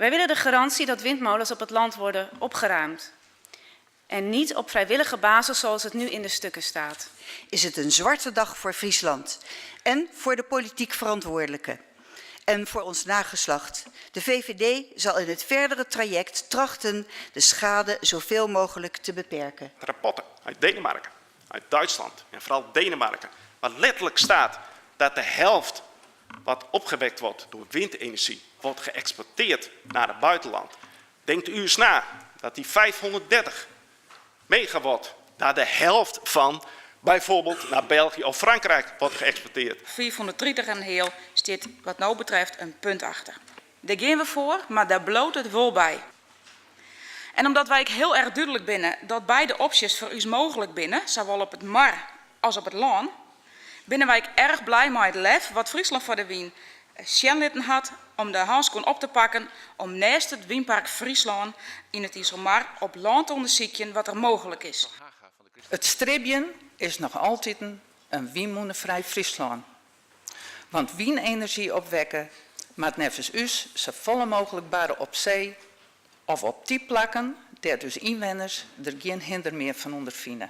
Wij willen de garantie dat windmolens op het land worden opgeruimd. En niet op vrijwillige basis zoals het nu in de stukken staat. Is het een zwarte dag voor Friesland en voor de politiek verantwoordelijken en voor ons nageslacht. De VVD zal in het verdere traject trachten de schade zoveel mogelijk te beperken. Rapporten uit Denemarken, uit Duitsland en vooral Denemarken, waar letterlijk staat dat de helft wat opgewekt wordt door windenergie, wordt geëxporteerd naar het buitenland. Denkt u eens na dat die 530 megawatt daar de helft van bijvoorbeeld naar België of Frankrijk wordt geëxporteerd. 530 en heel stiet wat no betreft in punt achter. Dêr gean we foar, mar dêr bliuwt it wol by. En omdat wy ek hiel erch dúdlik binne dat beide opsjes foar ús mooglik binne, sawol op it mar as op it lân, binne wy ek erch blij mei it lef wat Fryslân foar de Wyn sjen litten hat om de hânskoen op te pakken om neist it Wynpark Fryslân yn it Iselmar op lân te ûndersykjen wat der mooglik is. It stribjen is noch altiten in wynmûnefrij Fryslân. Want wynenerzjy opwekke moat neffens ús safolle mooglik barre op see of op dy plakken dêr't ús ynwenners der gjin hinder mear fan ûnderfine.